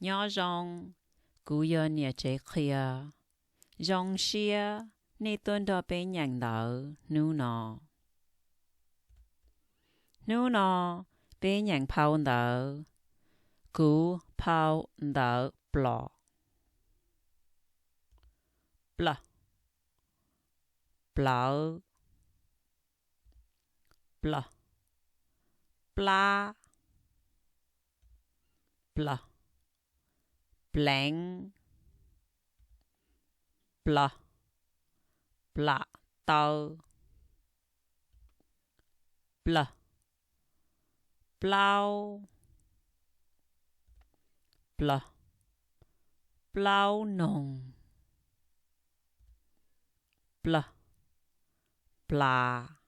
Nyob zoo, kuv yog niam tsev qhia. Zoo siab nej tuaj nrog peb nyeem ntawv hnub no. Hnub no peb nyeem phau ntawv Kuv phau ntawv plom. Pl, plawv. Pl, plab. Pl, pleev. Pl, plam taw. Pl, plaub. Pl, plaub noog. Pl, plas.